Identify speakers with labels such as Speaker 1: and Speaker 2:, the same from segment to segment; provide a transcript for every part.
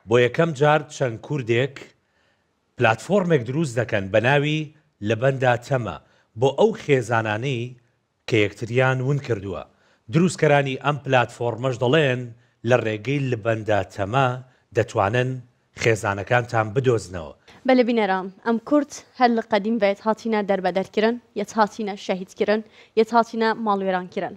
Speaker 1: بۆ یەکەم جار چەند کوردێک پلاتفۆرمێک دروست دەکەن بە ناوی لەبەندا تەمە بۆ ئەو خێزانانەی کە یەکتریان ون کردووە، دروستکەرانی ئەم پلاتفۆرمەش دەڵێن لە ڕێگەی لبەندا تەمە دەتوانن خێزانەکانتان بدۆزنەوە.
Speaker 2: بەلێ بینەران ئەم کورد هەر لە قەدیم ڤە یەت هاتینە دەربەدەر کرن، یەت هاتینە شەهید کرن، یەت هاتینە ماڵوێران کرن.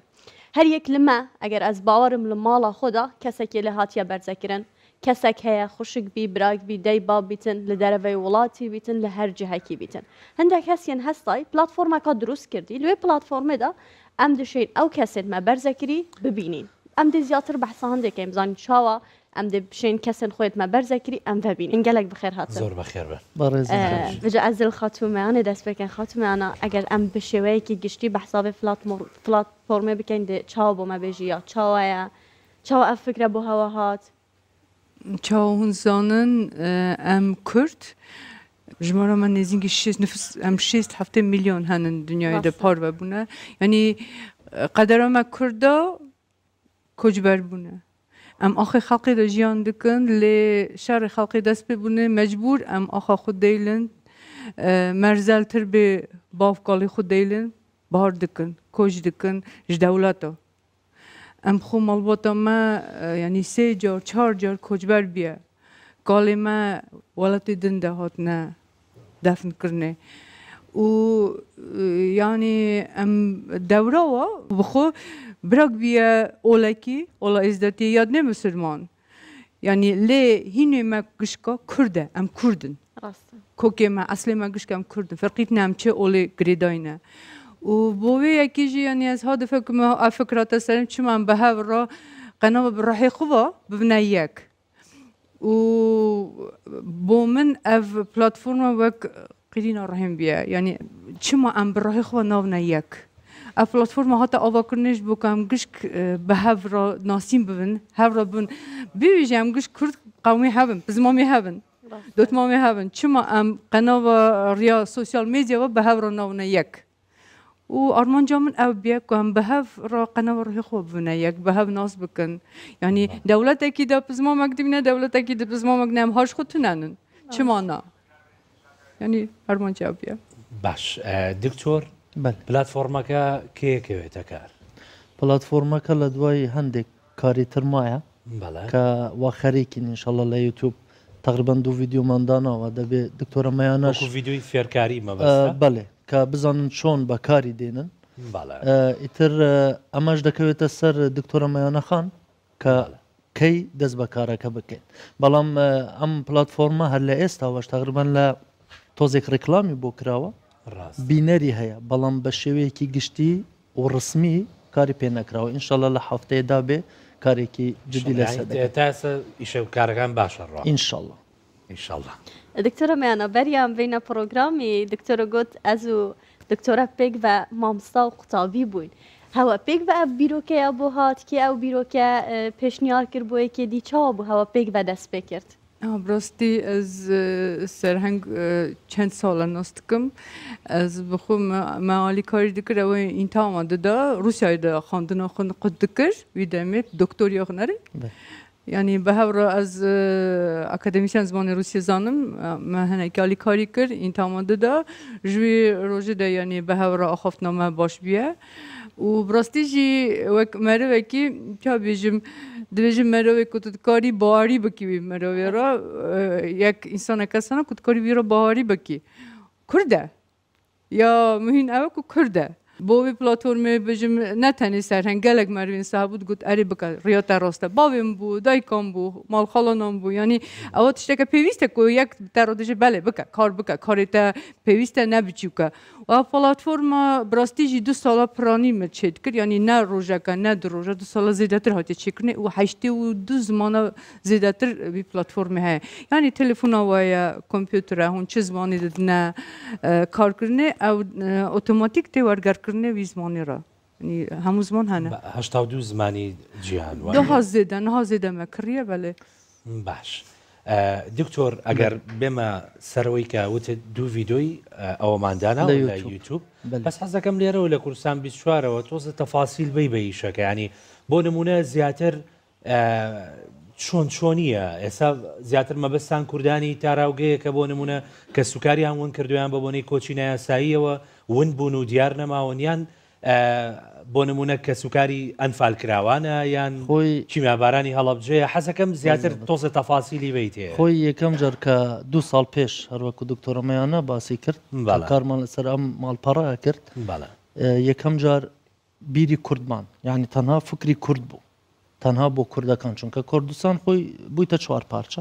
Speaker 2: هەر یەک لە مە ئەگەر ئەز باوەرم لە ماڵا خۆدا کەسەکێ لێ هاتیە بەرزە کرن، کەسەک هەیە خوشک بی، براک بی، دەی باب بیتن، لە دەرەڤەی وڵاتی بیتن، لە هەر جهەکی بیتن. هەندەک کەسیەن هەستای پلاتفۆرمەکا دروست کردی، لوێ پلاتفۆرمێدا ئەم دشین ئەو کەسێن مە بەرزە کری ببینین. ئەم دێ زیاتر بەحسا هەندێ کەین بزانین چاوا ئەم دێ بشین کەسێن خۆیت مە بەرزە کری ئەم ڤبینین. گەلەک بخێر هاتن.
Speaker 1: زۆر بەخێر بن.
Speaker 3: بەڕێزم خۆش.
Speaker 2: بجا ئەز ل خاتوو مەیانێ دەست پێ کەین. خاتوو مەیانا ئەگەر ئەم بە شێوەیەکی گشتی بەحسا ڤێ فلاتفۆرمێ بکەین دێ چاوا بۆ مە بێژی یا چاوایە چاوا ئەڤ فکرە بۆ هەوا هات؟
Speaker 4: چاوا هون زانن ئەم کورد ژمارە مە نێزینگی شێست نفس ئەم شێست هەفتێ میلیۆن هەنن دنیای دە
Speaker 2: ڕاستە.
Speaker 4: پارڤە بوونە یانی قەدەرا مە کوردا کۆچبەر بوونە ئەم ئاخێ خەڵقێ دە ژیان دکن لێ شەڕێ خەڵقێ دەست پێ بوونێ مەجبوور ئەم ئاخا خود دەیلن مەرزەل تر بێ باو کاڵی خود دەیلن بار دکن کۆچ دکن ژ دەولەتا ئەم خۆ ماڵباتا مە یانی سێ جار چار جار کۆچبەر بیە کاڵێ مە وەڵاتێ دن دە هاتنە دەفن کرنێ و یانی ئەم دەوراوە بخۆ براک بیە ئۆڵەکی ئۆڵا ئێزدەتیە یاد نێ مسلمان یانی لێ هینێ مە گشکا کوردە ئەم کوردن
Speaker 2: ڕاستە.
Speaker 4: کۆکێ مە ئەسلێ مە گشک ئەم کوردن فەرقیت نە ئەم چێ ئۆڵێ گرێداینە و بۆ وێ یەکی ژی یانی ئەز ها دفکم ئە فکراتە سەرم چما ئەم بە هەڤ ڕا قەناوە bi ڕەحێ خوڤا ببنە یەک و بۆ من ئەڤ پلاتفۆرمە وەک قیرینە ڕەحیم بیە یانی چما ئەم bi ڕەحێ خوڤا ناونە یەک ئەڤ پلاتفۆرمە هاتە ئاڤاکردنێش بۆ کە ئەم گشک بە هەڤ ڕا ناسین ببن هەڤ ڕا ببن بویژێ ئەم گشک کورد قەومێ هەڤن پزمامێ هەڤن دۆتمامێ هەڤن چما ئەم قەناوە ڕیا سۆسیال مێدیاوە بە هەڤ ڕا ناونە یەک و ئارمانجا من ئەو بیە کو ئەم بە هەڤ ڕا قەناوە ڕوحی خۆ ببنە یەک بە هەڤ ناس بکن یانی دەولەتەکی دا پزمامەک دبینە دەولەتەکی د پزمامەک نە ئەم هاش خو تونەنن چما نا یانی ئارمانجا ئەو بیە.
Speaker 1: باش دکتۆر
Speaker 3: بەلێ.
Speaker 1: پلاتفۆرمەکە کەی ئەکەوێتە کار؟
Speaker 3: پلاتفۆرمەکە لە دوای هەندێک کاری تر مایە
Speaker 1: بەڵێ.
Speaker 3: کە وا خەریکین ئینشەڵا لە یوتیوب تەقریبەن دوو ڤیدیۆمان داناوە دەبێ دکتۆرە مەیانەش
Speaker 1: وەکو ڤیدیۆی فێرکاری مەبەستە؟
Speaker 3: بەڵێ کە بزانن چۆن بەکاری دێنن
Speaker 1: بەڵێ.
Speaker 3: ئیتر ئەمەش دەکەوێتە سەر دکتۆرە مەیانە خان کە
Speaker 1: بەڵێ.
Speaker 3: کەی دەست بە کارەکە بکەین بەڵام ئەم پلاتفۆرمە هەر لە ئێستاوەش تەقریبەن لە تۆزێک ڕیکلامی بۆ کراوە
Speaker 1: ڕاستە.
Speaker 3: بینەری هەیە بەڵام بە شێوەیەکی گشتی و ڕسمی کاری پێ نەکراوە ان شاءاللە لە هەفتەیە دا بێ کارێکی جدی لەسەر دەکەین.
Speaker 1: تا ئێستا ئیشە و کارەکان باشە ڕوا.
Speaker 3: ان شاءاللە.
Speaker 1: ان شاءاللە.
Speaker 2: دکتۆرە مەیانا بەریان بینە پرۆگرامی دکتۆرە گۆت ئەز و دکتۆرە پێک ڤە مامستا و قوتابی بووین هەوە پێک ڤە ئەڤ بیرۆکەیا بۆ هات کێ ئەو بیرۆکە پێشنیار کرد بۆ یەکێ دی چاوا بوو هەوە پێک ڤە دەست پێ کرد؟
Speaker 4: بڕاستی ئەز سەرهەنگ چەند ساڵە ناس دکم ئەز بخۆ مە ئالیکاری دکرد ئەوەی ئینتاما ددا ڕوسیای دە خواندنا خو قوت دکرد وی دەمێ دکتۆریا خو نەرێ یانی بە هەورا ئەز ئەکادەمیسیان زمانی ڕوسیە زانم مە هەنێکی ئالیکاری کرد ئینتاما ددا ژ وی ڕۆژێ دە یانی بە هەورا ئاخافتنا مە باش بیە و بڕاستی ژی وەک مەرەوێکی چا بێژم دبێژم مەرەوێ کو تو دکاری باوەری بکی وی مەرەوێ ڕا یەک ئینسانە کەسانە کو دکاری وی ڕا باوەری بکی کوردە یا مهین ئەوە کو کوردە بۆ وی پلاتفۆرمێ بێژم نە تەنێ سەرهەنگ گەلەک مەروێن سە هەبوو دگوت ئەرێ بکە ڕیا تە ڕاستە باوێم بوو دایکام بوو ماڵخاڵانام بوو یانی ئەوە تشتێکە پێویستە کو یەک تە ڕا دێژێ بەلێ بکە کار بکە کارێ تە پێویستە نە بچووکە و پلاتفۆرما بڕاستی ژی دو ساڵە پرانی من چێ دکرد یانی نە ڕۆژەکە نە دو ڕۆژە دو ساڵە زێدەتر هاتیە چێکردنێ و 82 زمانە زێدەتر وی پلاتفۆرمێ هەیە یانی تەلەفۆنا وایە کۆمپیوترە هون چ زمانی ددنە کارکردنێ ئەو ئۆتۆماتیک تێ وەرگەرکردنێ وی زمانی ڕا یانی هەموو زمان هەنە.
Speaker 1: 82 زمانی جیهان وانیە؟
Speaker 4: دەها زێدە نها زێدە مە کڕیە بەلێ.
Speaker 1: باش دکتۆر ئەگەر بێمە سەرەوەی کە وتت دوو ڤیدۆی ئەوەمان داناوە لە یوتوب بەس حەز دەکەم لێرەوە لە کوردستان 24ەوە تۆزە تەفاسیل بەی بە ئیشەکە ینی بۆ نمونە زیاتر چۆن چۆنییە؟ ئێستا زیاتر مەبەستان کوردانی تاراوگەیە کە بۆ نموونە کەسوکاریان ون کردووە یان بە بۆنەی کۆچی نایاساییەوە ون بوون و دیار نەماون یان بۆ نموونە کەسوکاری ئەنفالکراوانە یان
Speaker 3: خۆی
Speaker 1: کیمیابارانی هەڵەبجەیە؟ حەزەکەم زیاتر تۆزێ تەفاسیلی بەیتێ.
Speaker 3: خۆی یەکەم جار کە دوو ساڵ پێش هەروەکو دکتۆرە مەیانە باسی کرد کە کارمان لەسەر ئەم ماڵپەڕە ئەکرد یەکەم جار بیری کوردمان یانی تەنها فکری کورد بوو تەنها بۆ کوردەکان چونکە کوردستان خۆی بوویتە چوار پارچە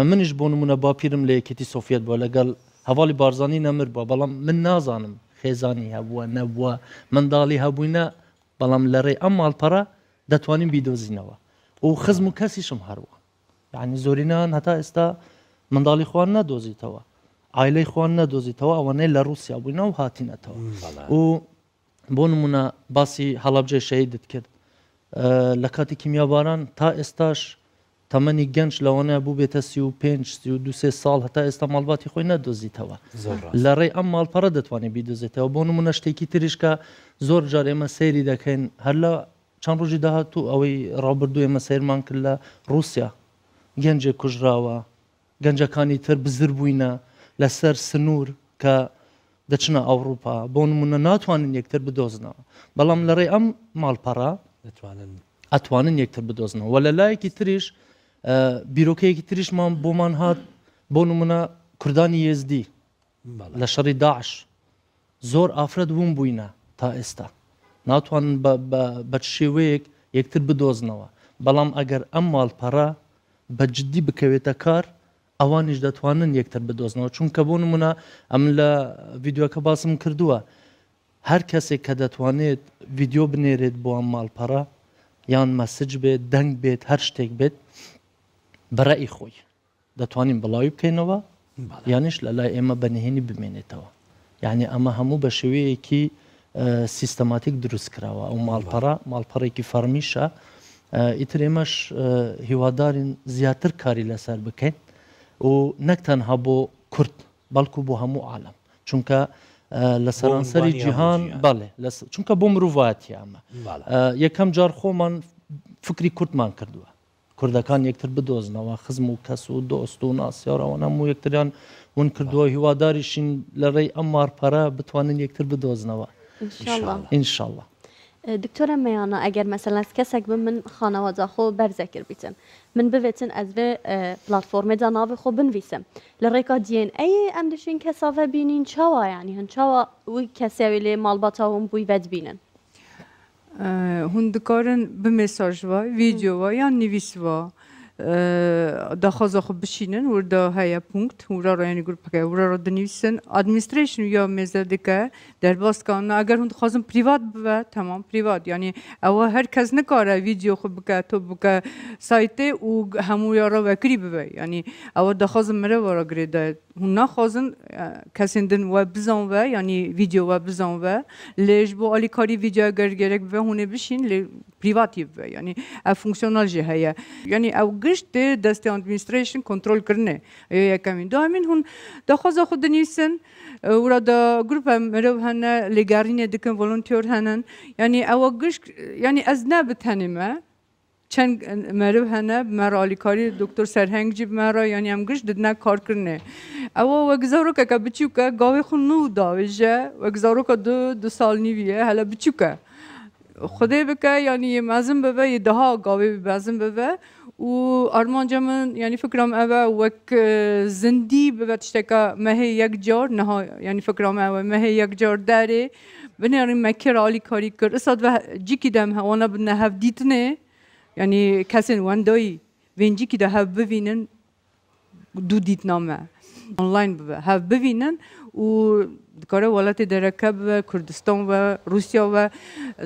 Speaker 3: منیش بۆ نمونە باپیرم لە یەکێتی سۆفیەت بووە لەگەڵ هەواڵی بارزانی نەمر بووە بەڵام من نازانم خێزانی هەبووە نەبووە منداڵی هەبووینە بەڵام لە ڕێی ئەم ماڵپەڕە دەتوانین بیدۆزینەوە و خزم و کەسیشم هەروە یعنی زۆرینان هەتا ئێستا منداڵی خوان نەدۆزیتەوە ئایلەی خوان نەدۆزیتەوە ئەوانەی لە رووسیا بووینە و هاتینەتەوە و بۆ نمونە باسی هەڵەبجەی شەهیدت کرد لە کاتی کیمیاباران تا ئێستاش تەمەنی گەنج لەوانەیە بووبێتە 35 32 سێ ساڵ هەتا ئێستا ماڵباتی خۆی نەدۆزیتەوە لە ڕێی ئەم ماڵپەڕە دەتوانێت بیدۆزێتەوە بۆ نمونە شتێکی تریش کە زۆر جار ئێمە سەیری دەکەین هەر لە چەند ڕۆژی داهاتوو ئەوەی ڕابردوو ئێمە سەیرمان کرد لە ڕووسیا گەنجێک کوژراوە گەنجەکانی تر بزر بووینە لەسەر سنوور کە دەچنە ئەوڕوپا بۆ نمونە ناتوانن یەکتر بدۆزنەوە بەڵام لە ڕێی ئەم ماڵپەڕە ئەتوانن یەکتر بدۆزنەوە وە لە لایەکی تریش بیرۆکەیەکی تریشمان بۆمان هات بۆ نمونە کوردانی یێزدی لە شەڕی داعش زۆر ئافرەت وون بووینە تا ئێستا ناتوانن بە چ شێوەیەک یەکتر بدۆزنەوە بەڵام ئەگەر ئەم ماڵپەڕە بە جدی بکەوێتە کار ئەوانیش دەتوانن یەکتر بدۆزنەوە چونکە بۆ نمونە ئەمن لە ڤیدیۆکە باسم کردووە هەر کەسێک کە دەتوانێت ڤیدیۆ بنێرێت بۆ ئەم ماڵپەڕە یان message بێت دەنگ بێت هەر شتێک بێت بە ڕەئی خۆی دەتوانین بڵاوی بکەینەوە یانیش لە لای ئێمە بە نهێنی بمێنێتەوە یعنی ئەمە هەموو بە شێوەیەکی سیستەماتیک دروست کراوە ئەو ماڵپەڕە ماڵپەڕێکی فەڕمیشە ئیتر ئێمەش هیوادارین زیاتر کاری لەسەر بکەین و نەک تەنها بۆ کورد بەڵکو بۆ هەموو عالم چونکە لە سەرانسەری جیهان بەڵێ چونکە بۆ مرۆڤایەتی ئەمە یەکەم جار خۆمان فکری کوردمان کردووە کوردەکان یەکتر بدۆزنەوە، خزم و کەس و دۆست و ناسیار ئەوان هەموو یەکتریان ون کردووە، هیواداریشین لە ڕێی ئەم ماڵپەڕە بتوانن یەکتر بدۆزنەوە ئینشاڵڵا.
Speaker 2: دکتۆرە مەیانا ئەگەر مەسەلەن ئەز کەسەک بم من خانەوەدا خۆ بەرزە کردبیتم من بڤێتن ئەز ڤێ پلاتفۆرمێدا ناڤێ خۆ بنڤیسم لە ڕێکا DNA ئەم دشین کەسا ڤە بینین چاوا یانی هن چاوا وی کەسێ وێ لێ ماڵباتا ون بووی ڤە دبینن.
Speaker 4: Hûn dikarin bi mesaj ve, vîdeo ve yan nivîs ve daxwaza xwe bişînin. Wir de heye punkt, wira re yanî grûpek heye, wira re dinivîsin. Administration ya mêze dike, derbas dike. Ana eger hûn dixwazin prîvat bibe, temam prîvat. Yanî ew her kes nikare vîdeo xwe bike, top bike saytê û hemû ya re vekirî bibe. Yanî ew daxwaza mirova re girêdaye. Hûn naxwazin kesên din we bizan ve yanî vîdeo we bizan ve lê ji bo alîkarî vîdeo eger gerek bibe hûn ê bişîn lê prîvatî bibe yanî ev fonksiyonal jî heye. Yanî ew gişt tê destê administration kontrol kirinê ya yekemîn. Duemîn hûn daxwaza xwe dinivîsin wira de grûpe mirov hene lêgerînê dikin volontiyor henin yanî ew gişt yanî ez ne bi tenê me Çend meriv hene bi me re alîkarî Doktor Serheng jî bi me re yanî em giş didine karkirinê. Ew wek zarokeke biçûk e gavê xwe nû davêje wek zaroka du du sal nîvî ye hele biçûk e. Xwedê bike yanî yê mezin bibe yê daha gavê wî mezin bibe û armanca min yanî fikra min ev e wek zindî bibe tişteke mehê yek car niha yanî fikra min ew e mehê yek car derê Binêrîn me kê re alîkarî kir. Isa dibe cîkî de em hewana bidine hev dîtinê yanî kesên wendayî vên cîkî de hev bivînin dû dîtina me online bibe hev bivînin û dikare welatê dereke bibe Kurdistan be Rûsya be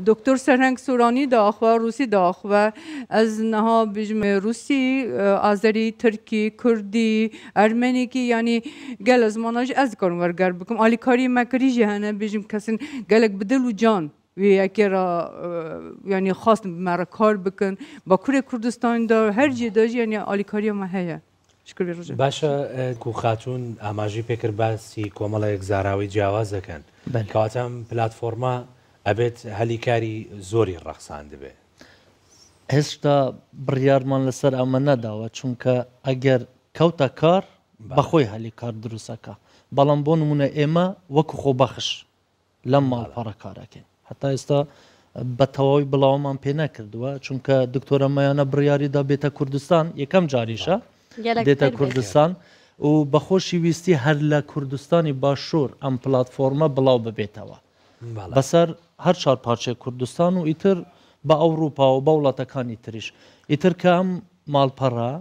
Speaker 4: Doktor Serheng Soranî diaxive Rûsî diaxive ez niha bêjim Rûsî Azerî Tirkî Kurdî Ermenîkî yanî Gelek zimana jî ez dikarim werger bikim. Alîkariyên me kirî jî hene bêjim kesên gelek bi dil û can wê yekê re yanî xwastin bi me re kar bikin. Bakurê Kurdistanê de her cihê de jî yanî alîkariya me heye. Şükür vê rojê.
Speaker 1: باشە کو خاتوون ئاماژەی پێکرد باسی کۆمەڵێک زاراوەی جیاواز دەکەن کەواتە ئەم پلاتفۆرمە ئەبێت هەلی کاری زۆری ڕەخساندبێ.
Speaker 3: هێشتا بڕیارمان لەسەر ئەمە نەداوە، چونکە ئەگەر کەوتە کار بەخۆی هەلی کار دروستەکە، بەڵام بۆ نمونە ئێمە وەکو خۆبەخش لەم ماڵپەڕە کارەکەین هەتا ئێستا بە تەواوی بڵاومان پێ نەکردووە، چونکە دکتۆرە مەیانە بڕیاری دا بێتە کوردستان، یەکەم جاریشە دێتە کوردستان و بەخۆشی ویستی هەر لە کوردستانی باشوور ئەم پلاتفۆرمە بڵاو ببێتەوە بەسەر هەر چوار پارچەی کوردستان و ئیتر بە ئەوروپا و بە وڵاتەکانی تریش. ئیتر کە ئەم ماڵپەڕە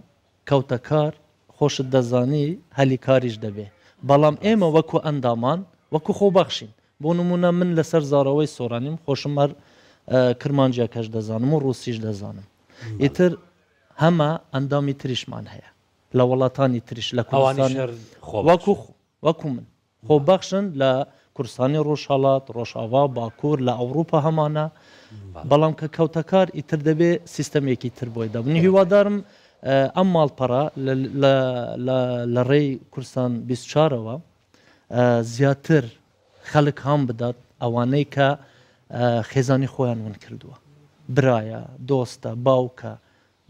Speaker 3: کەوتە کار خۆشت دەزانی هەلی کاریش دەبێ، بەڵام ئێمە وەکو ئەندامان وەکو خۆبەخشین، بۆ نموونە من لەسەر زاراوەی سۆرانیم خۆشم هەر کرمانجیەکەش دەزانم و ڕووسیش دەزانم، ئیتر هەمە ئەندامی تریشمان هەیە لە وڵاتانی تریش لە کوردستان وەکو وەکو من خۆبەخشن لە کوردستانی ڕۆژهەڵات، ڕۆژاڤا، باکوور، لە ئەوڕوپا هەمانە، بەڵام کە کەوتە کار ئیتر دەبێ سیستەمێکی تر بۆی دابنین. هیوادارم ئەم ماڵپەڕە لە ڕێی کوردستان 24 ەوە زیاتر خەڵک هان بدات ئەوانەی کە خێزانی خۆیان ون کردووە، برایە، دۆستە، باوکە،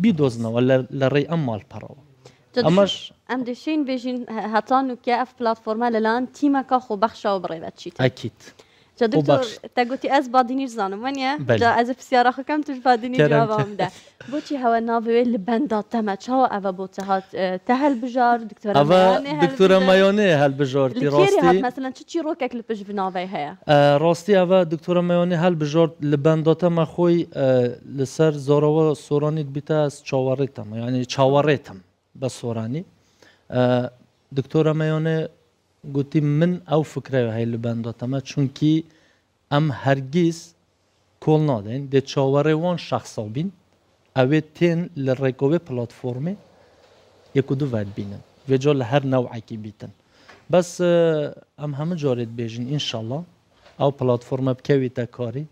Speaker 3: بیدۆزنەوە لە ڕێی ئەم ماڵپەڕەوە. ئەمەش.
Speaker 2: ئەم دەشین بێژین هەتا نوکە ئەف پلاتفۆرمە لەلایەن تیمەکە خۆبەخشەوە بڕێوە چیتە.
Speaker 3: ئەکید.
Speaker 2: جا دکتۆر تە گوتی ئەز بادینیش زانم وەنیە؟ جا ئەز پرسیارە خۆکەم توش بادینی جوابم دە. بۆچی هەوە ناڤێ لە بەندا تەمە چاوە ئەڤە بۆ چ هات تە هەلبژار دکتۆرە مەیانێ
Speaker 3: هەلبژارد. دکتۆرە مەیانێ هەلبژارتی ڕاستی.
Speaker 2: لە کێرێ هات مەسەلەن چ چیڕۆکێک لە پشت ڤناڤەی هەیە؟
Speaker 3: ڕاستی ئەڤە دکتۆرە مەیانێ هەلبژارد لە بەندا تەمە خۆی لەسەر زاراوە سۆرانیت بیتە ئەز چاوەڕێتەمە یانی چاوەڕێتم بە سۆرانی دکتۆرە مەیانێ گوتی من ئەو فکرەیە هەیە لە بەندا تەمە چونکی ئەم هەرگیز کۆڵ نادەین دێ چاوەڕێ وان شەخسەو بین ئەوێ تێن لە ڕێکۆێ پلاتفۆرمێ یەک و دوو ڤەد بینن ڤێجا لە هەر نەوعەکی بیتن بەس ئەم هەموو جارێت بێژین ئینشەڵا ئەو پلاتفۆرمە بکەویتە کاری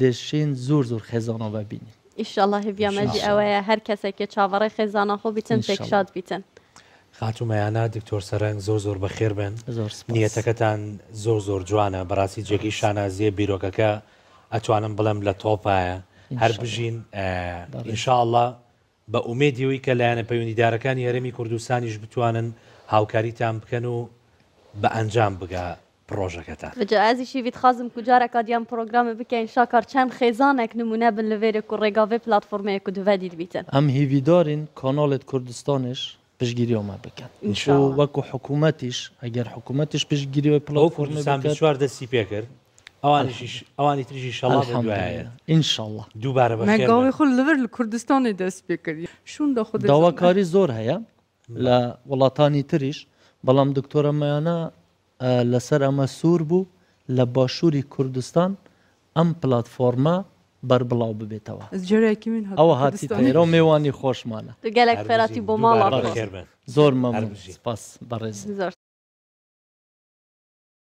Speaker 3: دێشین زۆر زۆر خێزانا ببینین.
Speaker 2: ئیشەڵا هێڤیا مەژی ئەوەیە هەر کەسێکێ چاڤەڕێ خێزانا خۆ بیتن پێک شاد بیتن.
Speaker 1: خاتوو مەیانا دکتۆر سەرەنگ زۆر زۆر بەخێر بێن نیەتەکەتان زۆر زۆر جوانە بەڕاستی جێگەی شانازیە بیرۆکەکە ئەتوانم بڵێم لە تۆپایە هەر بژین ان شاء اللە بە ئومێدی ئەوەی کە لایەنە پەیوەندیدارەکانی هەرێمی کوردستانیش بتوانن هاوکاریتان بکەن و بە ئەنجام بگا پڕۆژەکەتان.
Speaker 2: جا ئەزیش هیڤی دخوازم کو جارەکا دیان پرۆگرامێ بکەین شاکار چەند خێزانێک نمونە بن لە ڤێرێ کو ڕێگا ڤێ پلاتفۆرمەیە کو دوڤە دیت بیتن.
Speaker 3: ئەم هیڤیدارین کاناڵێت کوردستانێش پشتگیری مە بکەن و وەکو حکوومەتیش ئەگەر حکوومەتیش پشتگیری
Speaker 1: ئەو پلاتفۆرمێ کوردستان بکات 24 دەستی پێکرد ئەوانیشیش ئەوانی تریش ئیشەڵا بە دوایە
Speaker 3: ئینشەڵا
Speaker 1: دووبارە بەخێر بن.
Speaker 4: گاوی خۆ لەور لە کوردستانی دەست پێ کرد شووندا خۆ دەزانم.
Speaker 3: داواکاری زۆر هەیە لە وڵاتانی تریش بەڵام دکتۆرە مەیانە لەسەر ئەمە سوور بوو لە باشووری کوردستان ئەم پلاتفۆرمە بەربڵاو ببێتەوە. ئەوە هاتیتە ئێرە و مێوانی خۆشمانە.
Speaker 2: گەلەک خێراتی بۆ ماڵا خۆ.
Speaker 3: زۆر مەمنون سپاس بەڕێز.